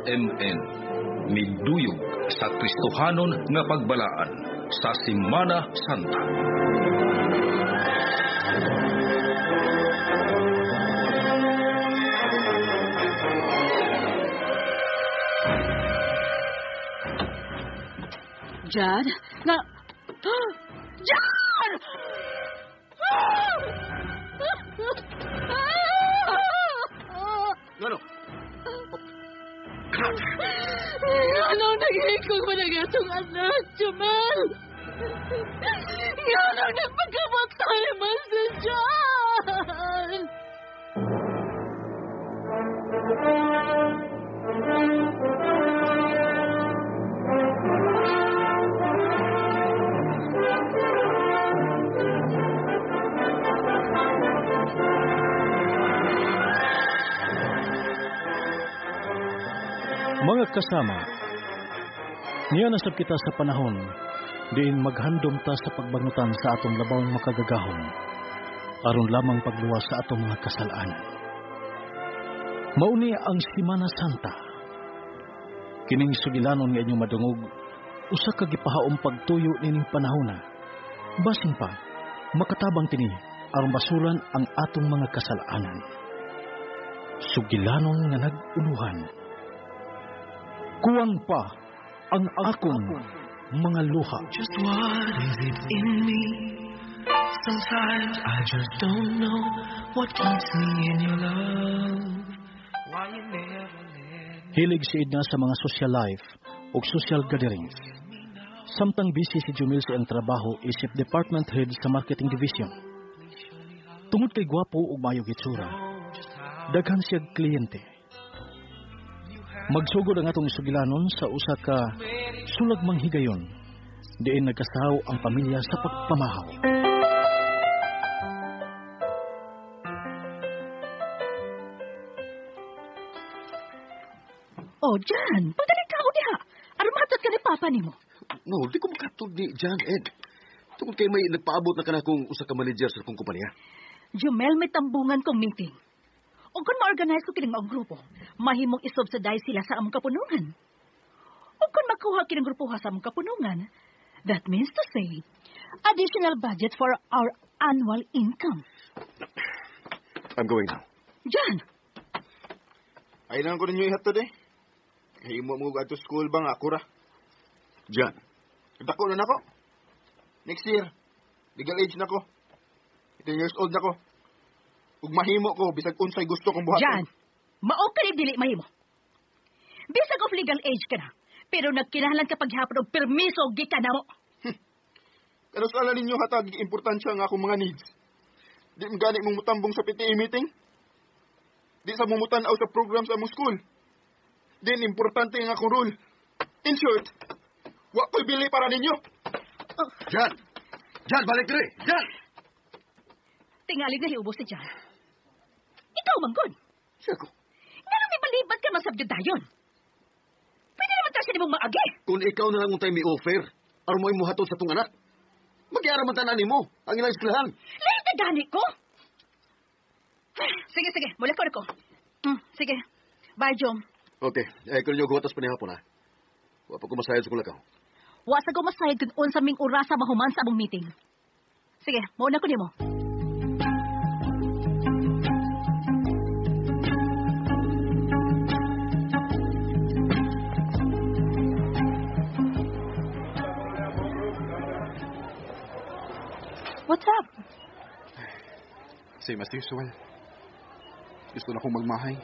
SMN miduyog sa Kristohanon nga pagbalaan sa Semana Santa. Jan? Na... Jan! Ngano? Anong naghihikog mo na atong anak, Jamal? Nganong nagpagkamatay man si John? Mga kasama, niya nasab kita sa panahon, diin maghandom ta sa pagbangutan sa atong labawng makagagahom, aron lamang pagluwas sa atong mga kasalanan. Mauni ang Semana Santa. Kining sugilanon nga inyong madungog, usa ka gipahaom pagtuyo nining panahona. Basin pa, makatabang kini aron basuran ang atong mga kasalanan. Sugilanon nga nag-uluhan. Kuwang pa ang akong mga luha. Just what is it in me? Sometimes I just don't know what keeps me in your love. Why you never let me Hilig si Edna sa mga social life ug social gatherings. Samtang busy si Jumil sa iyang trabaho isip department head sa marketing division. Tungod kay gwapo ug maayong hitsura, daghan siya kliyente. Magsugod ang atong sugilanon sa usa ka sulag manghigayon, diin nagkasaw ang pamilya sa pagpamahaw. Oh, Jan, pagdali ka o diha. Aron mahatod ka ni Papa nimo. No, di ko makatod ni Jan, Ed. Tungod kay may nagpaabot na kana kong usa ka manager sa akong kompanya. Jumel, may tambungan kong meeting. O kung ma-organize ko kining maong grupo, mahimong isubsidize sila sa among kapunungan. O kung makuha kining grupo sa among kapunungan, that means to say, additional budget for our annual income. I'm going now. Jan! Ay lang ko ninyo ihatod eh. Kahimo mo adto school ba nga ako ra. Jan. Dako na nako. Next year, legal age na ko. 18 years old na ko. Ug mahimo ko bisag unsay gusto kong buhaton. Jan, mao ka ni dili mahimo. Bisag of legal age ka na, pero nagkinahanglan ka paghapon og permiso gikan namo. Pero sa ala ninyo hatag importansya nga akong mga needs. Di man gani mong mutambong sa PTA meeting. Di sa mumutan-aw sa program sa among school. Di importante ang akong role. In short, wa ko'y bili para ninyo. Oh. Jan! Jan, balik diri! Jan! Tingali na hiubos si Jan. Ikaw, manggod. Siya ko. Nga nang may balibad ka man sa dayon. Pwede naman tayo siya mong maagi. Kung ikaw na lang untay may offer, aron mo imuhatod sa tong anak. Magyara man tanan nimo ang ilang eskwelahan. Lahat na gani ko. Sige, sige. Mula ko na ko. Sige. Bye, Jom. Okay. Eh, kung ninyo guwatas pa ni hapon, ha? Wa pa ko masayod sa kulakaw. Wa sa ko masayod kung unsa ming orasa mahuman sa among meeting. Sige, mauna ko nimo. What's up? Same as usual. Gusto na akong magmahay.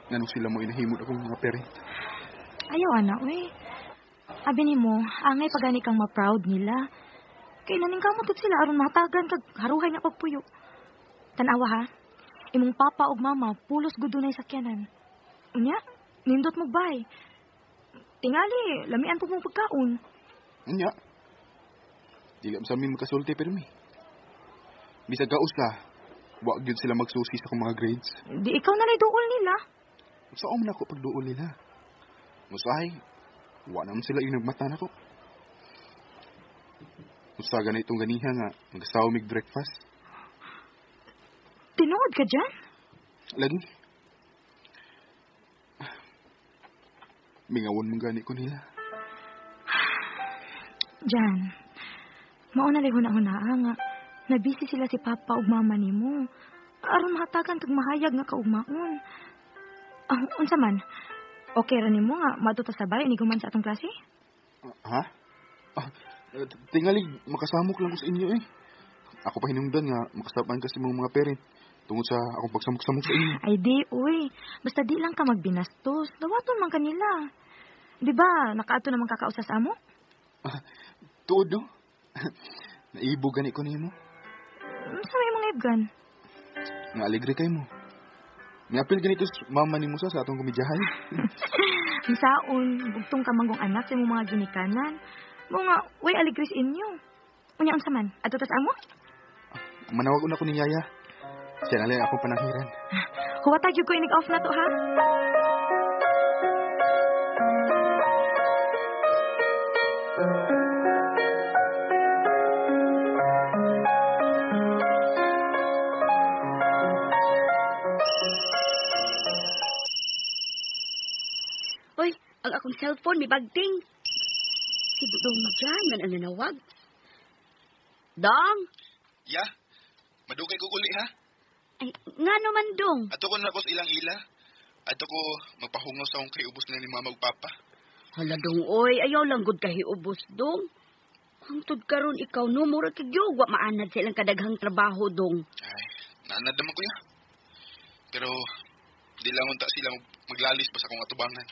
Nganong sila mo inahimod akong mga parent. Ayaw, anak, we. Abi nimo, angay pagani kang ma-proud nila. Kay naning kamot sila aron matagan kag haruhay nga pagpuyo. Tan-awa ha. Imong papa ug mama pulos gud dunay sakyanan. Unya, nindot mo bay. Tingali, lamian po mong pagkaon. Unya. Dili sa amin makasulti pero mi. Bisag kausa, wa gyud sila magsusi sa akong mga grades. Di ikaw na lay duol nila. Saan man ako pagduol nila? Musahay, wa naman sila yung nagmata nako. Usa gani itong ganiha nga nagsaw mig breakfast. Tinuod ka dyan? Lagi. Mingawon mong gani ko nila. Jan, mauna lang huna-hunaa nga. Nabisi sila si Papa ug Mama nimo. Aron mahatagan kag mahayag nga kaugmaon. Ah, unsa man? Okay ra nimo nga madto ta sabay ni guman sa atong klase? Ha? Tingali, makasamok lang ko sa inyo eh. Ako pa hinungdan nga makasaban kasi mong mga parent tungod sa akong pagsamok-samok sa inyo. Ay di, uy. Basta di lang ka magbinastos. Dawaton man kanila. Di ba, nakaato naman kakausa sa amo? Tuod, no? Naibog gani ko nimo. Unsa may mga ibgan? Nga alegre kay mo. Miapil ganito sa mama ni Musa sa atong komedyahan. Misaon, bugtong ka manggong anak sa imong mga ginikanan. Mo nga, way alegre sa inyo. Unya unsa man? Adto ta sa amo? Manawag una ko ni Yaya. Siya na lang akong panahiran. Huwata gyud ko inig off na to ha. Hoy, ang akong cellphone may bagting. Si Dong dyan man ang nanawag. Dong? Ya, madugay ko uli ha. Ay, nga naman dong. Ato ko na ko sa ilang ila. Ato ko magpahungaw sa akong kay ubos na ni mama ug papa. Hala dong, oy, ayaw lang gud kahiubos dong. Hangtod karon ikaw no, mura kag wa maanad sa ilang kadaghang trabaho dong. Ay, naanad naman ko ya. Pero di lang unta sila maglalis pa sa akong atubangan.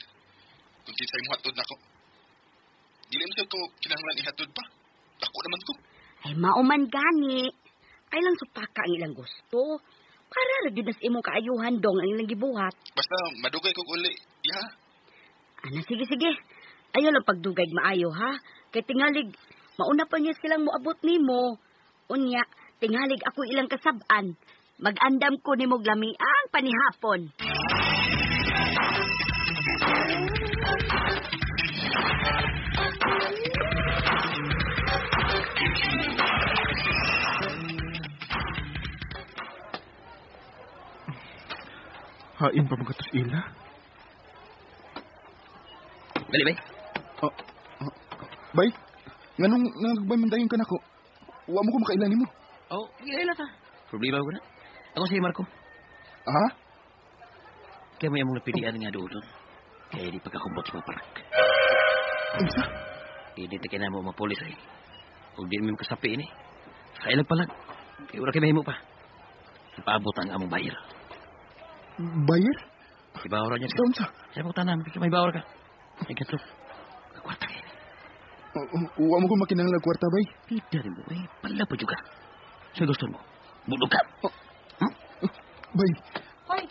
Kung kinsay mo hatod nako. Dili man sad ko kinahanglan ihatod pa. Dako naman ko. Ay, mauman gani. Ay lang supaka ang ilang gusto. Para ra gyud nas imong kaayuhan dong ang ilang gibuhat. Basta madugay kog uli. Ya. Ana, sige sige. Ayaw lang pagdugay maayo ha. Kay tingalig mauna pa niya silang moabot nimo. Unya, tingalig ako ilang kasab-an. Mag-andam ko nimo lami ang panihapon. Hain pa magatos ila. Dali, bay. Bay, nganong nagbay man dayon ka nako? Wa mo ko makailan nimo. Oh, ila ta. Problema ko na. Ako si Marco. Ha? Kaya may among napilian nga doon. Kaya di pagkakumbot sa paparak. Unsa? Hindi ta kinamo mga polis ay. Huwag di mo kasapi ini. Sa ilang palag. Kaya wala kayo mahimo pa. Ipaabot ang among bayar. Bayar? Ibawar niya Sa unsa? Sa mo tanan, may bawar ka. Ay katlo. Kwarta kayo. Wa mo ko makinahanglan kwarta, bay. Pita rin mo, eh. Pala pa juga. Sa gusto mo? Bulog ka. Bay. Hoy,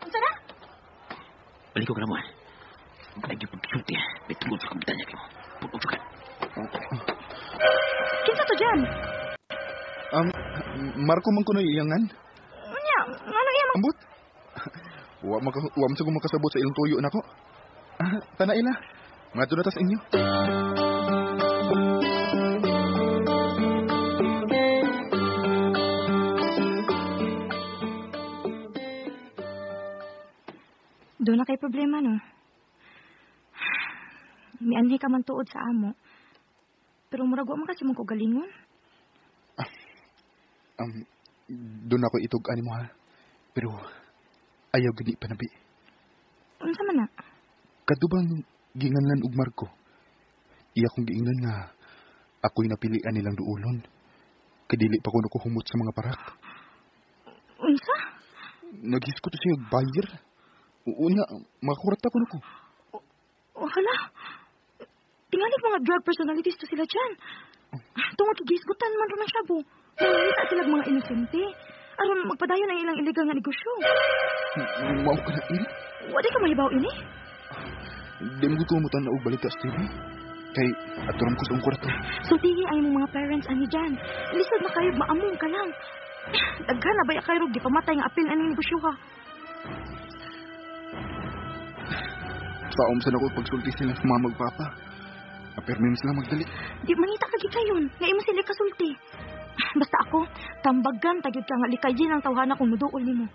unsa na? Balik ko ka na mo, ah. Lagi pagsulti, ah. May tungod sa kumpitanya kayo. Bulog ka. Kinsa to dyan? Marco man ko na iyangan. Unya, ngano iya Ambot? Wa man sa ko makasabot sa ilang tuyo nako. Tana ila. Ngadto na ta sa inyo. Doon na kay problema, no? Mianhi ka man tuod sa amo. Pero murag wa man kasi mong kagalingon. Doon ako itug-an mo ha. Pero ayaw gani panabi. Unsa man na? Kadto bang ginganlan og Marco? Iya kong giingnan nga ako'y napilian nilang duolon. Kay dili pa ko nakuhumot sa mga parak. Unsa? Naghiskot siya og buyer. Unya, makakurata ko nako. O hala. Tingalig mga drug personalities to sila dyan. Tungod kay gisgutan man ron ang shabu. Nangita sila mga inosente. Aron magpadayon ang ilang illegal nga negosyo. Mao ka na ila. Wa di ka mahibaw ini? Di mo ko mutan na og balita sa TV. Kay aturam ko sa akong kwarto. Sultihi ang imong mga parents ani dyan. Lisod na kayo, maamong ka lang. Daghan na baya kayo gipamatay nga apil aning negosyo ha. Sa umsan ako pagsulti sila sa mga magpapa. Apirmim sila magdali. Di mangita ka gikayon, nga imo sila kasulti. Basta ako, tambagan tagid ka nga likayin ang tawhana kung muduol nimo.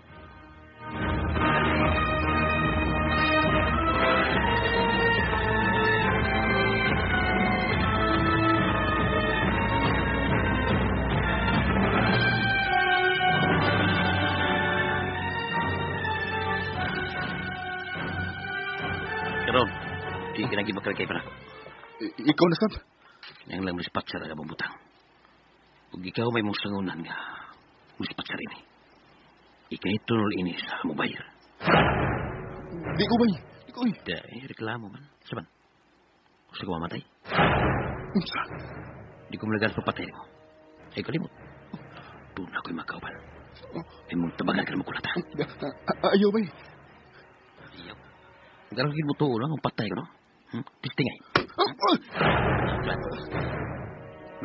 Di ka nagibakal kay para. Ikaw na sab. Nang lang dispatcher ang among butang. Ug ikaw may mong sangunan nga dispatcher ini. Ikay tunol ini sa among bayar. Di ko bay. Di ko. Di, reklamo man. Saban. Gusto ko mamatay? Unsa? Di ko malagan papatay mo. Ay kalimot. Doon ako'y makauban. Ay mong tabangan ka na makulata. Ayaw bay. Ayaw. Garang mo tuo lang ang patay ko, no? Tistingay.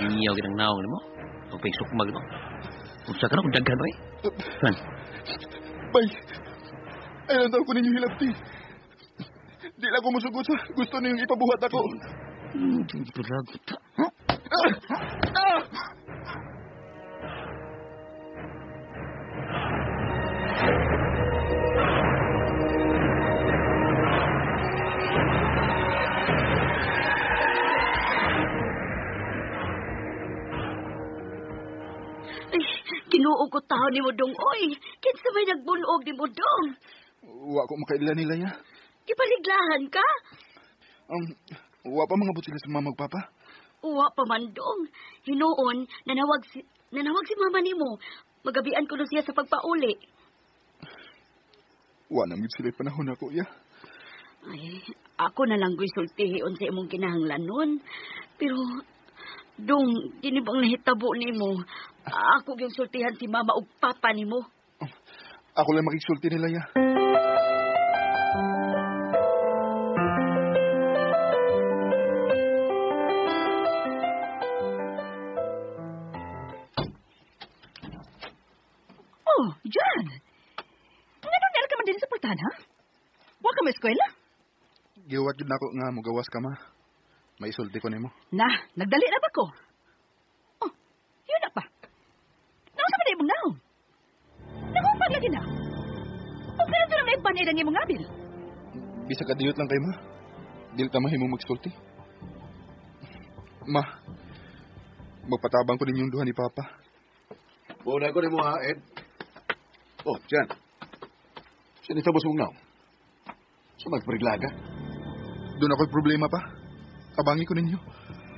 Niyaw ginang naong mo. O ping sukmag mo. Unsa ka na kung daghan bay? San? Bay. Ay lang daw ko ninyo hilabti. Di lang ko musugot sa gusto ninyong ipabuhat ako. Hindi ko lagot. Ay, Ginoo ko tao ni mo dong, oy. Kinsa may nagbunog ni mo dong? Wa ko makaila nila ya. Ipaliglahan ka? Wa pa mga sila sa mama ug papa? Uwa pa man dong. Hinuon, nanawag si mama nimo. Magabian ko na siya sa pagpauli. Wa na gid sila panahon ako ya. Ay, ako na lang ko'y sultihi unsa imong kinahanglan nun. Pero, dong, kini bang nahitabo nimo? Ako gyud sultihan si mama ug papa nimo. Ako lang makigsulti nila ya. Oh, John! Nga nang ka man din sa pultahan, ha? Wa ka ma-eskwela? Giwat yun ako nga mugawas ka, ma. Maisulti ko nimo. Na, nagdali na ba ko? Oh, yun na pa. Nausa pa na imong naong? Nagupag lagi na. O kaya ito lang naibanid ang imong abil? Bisa ka diyot lang kay ma. Dili ta mahimong magsulti. Ma, magpatabang ko ninyong duha ni Papa. Una ko nimo ha, Ed. Oh, Jan. Sino ito mong naong? Sa magpariglaga? Doon ako'y problema pa. Abangi ko ninyo.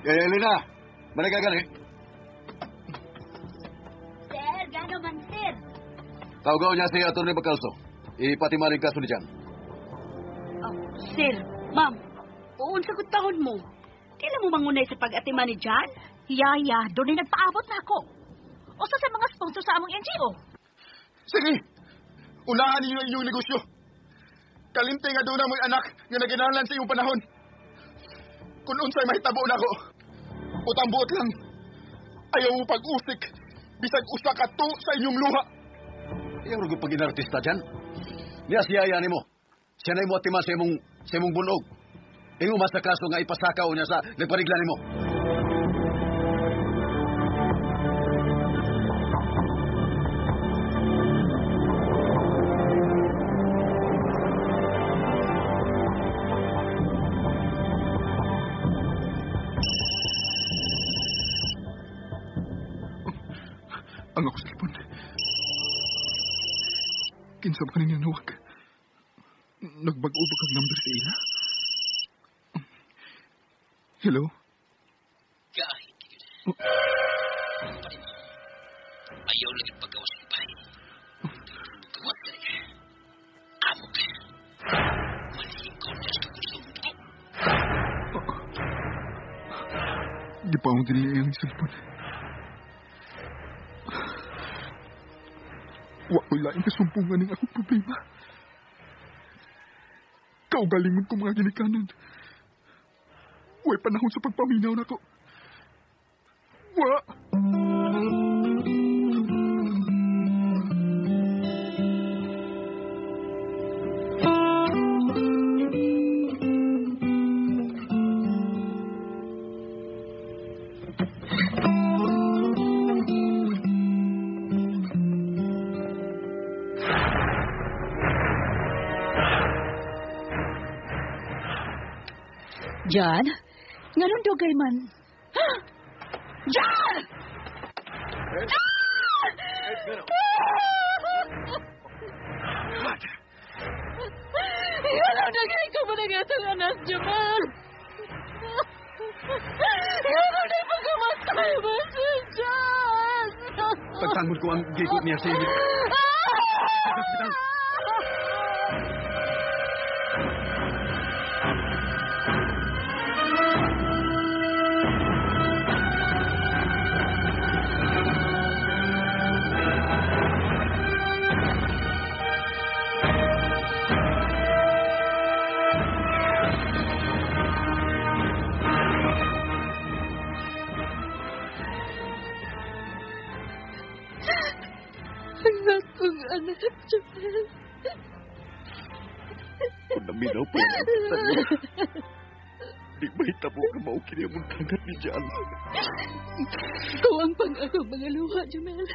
Eh, Elena, managagan eh. Sir, gano man, sir? Tawagaw niya si Atty. Bacalso. Ipatimaling kaso ni Jan. Oh, sir, ma'am, uunsa ko taon mo. Kailan mo mangunay sa pag-atima ni Jan? Yaya, doon ay nagpaabot na ako. Usa sa mga sponsor sa among NGO. Sige, unahan ninyo ang inyong negosyo. Kalimte nga doon na mo'y anak nga naginahanglan sa iyong panahon. Kung unsay mahitabo na ako, utang buot lang. Ayaw mo pag-usik, bisag usa ka to sa inyong luha. Iyaw rin pag inartista dyan. Niya siya yan mo. Siya na imo atima sa imong bunog. Ingo mas na kaso nga ipasakaw niya sa nagparigla nimo. Ang ako cellphone. Kinsa ba kaninyo nawag? Nagbag-o ba kag number sa ila? Hello? Kahit. Ayaw lagi paggawas ni Bay. Gawas ka rin. Amo ka. Malingkod na sa gusto mo. Di pa akong dinili ang cellphone. Wa ko'y laing kasumpungan ng akong problema. Kaugalingon ko mga ginikanan. Huwag panahon sa pagpaminaw na ko. Wa! John? Nganong dugay man? John! John! Ed, gano? Ikaw nagay ko mo na itong anak, Jamal. Ikaw na pagkamatay mo si John. Pagtangon ko ang gigot niya sa inyo. Ang atong anak, Jamal. Kung naminaw pa ang tanong, di mahitabo ka mao kini among tangat ni Jan. Kuwang pang akong mga luha, Jamal.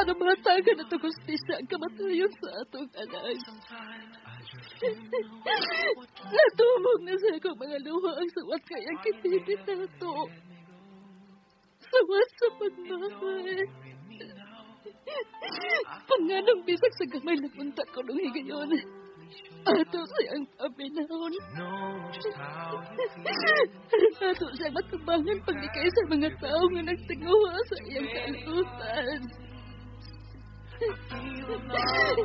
Ano mga taga na itong hustisya ang kamatayon sa atong anak. Natumog na sa akong mga luha ang suwat kayang kitibit na ito. Suwat sa pagmamahal. Panganong bisag sa gamay na punta ko nung higayon. Ato siyang paminahon. Ato siyang matubangan paglikay sa mga tao nga nagtinguha sa iyang kalutan.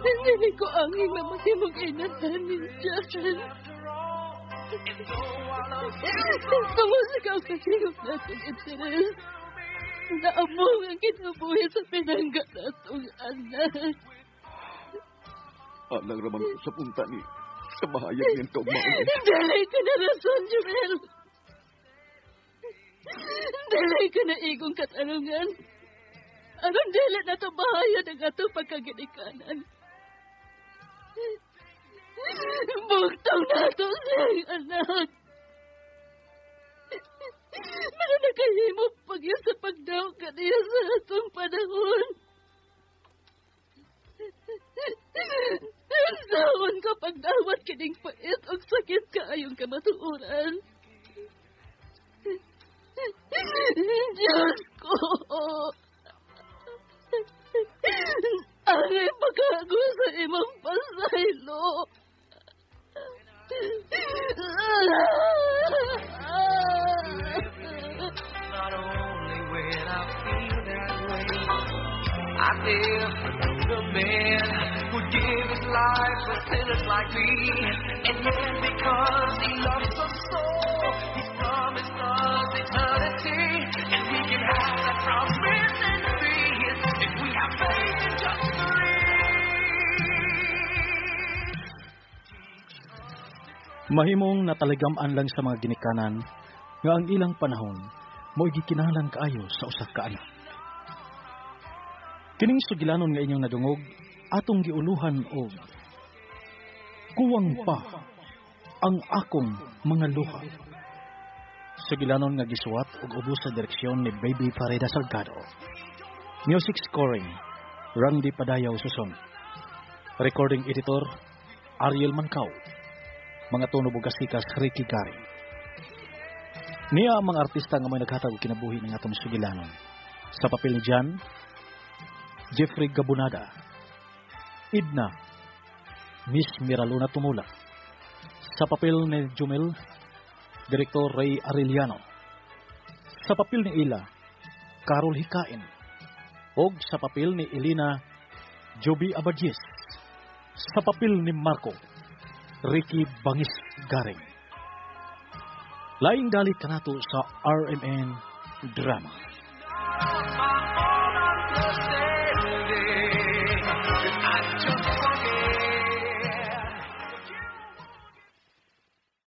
Hindi ko angin na mahimong inahan ni Jan. Tungod sa kaugalingong natong interes, naamong ang kinabuhi sa pinangga natong anak. Alang ramang ko sa punta ni sa mahayag niyang kaugmaon. Dali ka na rason, Jumel. Dali ka na igong katarungan. Anong dili na ito bahayan ang atong pagkaginikanan? Bugtong na ito siyang anak. Pero nakahimo pag sa pagdaw kaniya sa atong panahon. Saon ka pagdawat kining pait og sakit kaayong kamatuoran. Diyos ko! Angay pagkago sa imong pasaylo. Not only when I feel that way, I never knew the man who'd give his life for sinners like me. And yet because he loves us so, he's promised us eternity. And we can have that promise and be if we have faith in just three. Mahimong nataligam-an lang sa mga ginikanan nga ang ilang panahon mo'y gikinahanglan kaayo sa usa ka anak. Kining sugilanon nga inyong nadungog atong giuluhan og Kuwang pa ang akong mga luha. Sugilanon nga gisuwat og ubos sa direksyon ni Baby Farida Salgado. Music scoring, Randy Padayaw Suson. Recording editor, Ariel Mancao. Mga tono bugasikas, Ricky Gary. Niya ang mga artista nga may naghatag og kinabuhi ng atong sugilanon. Sa papel ni Jan, Jeffrey Gabunada, Idna, Miss Miraluna Tumula. Sa papel ni Jumel, Direktor Ray Arellano. Sa papel ni Ila, Carol Hikain. Og sa papel ni Elena, Joby Abadjes. Sa papel ni Marco, Ricky Bangis Garing. Laing dalit kanato sa RMN Drama. My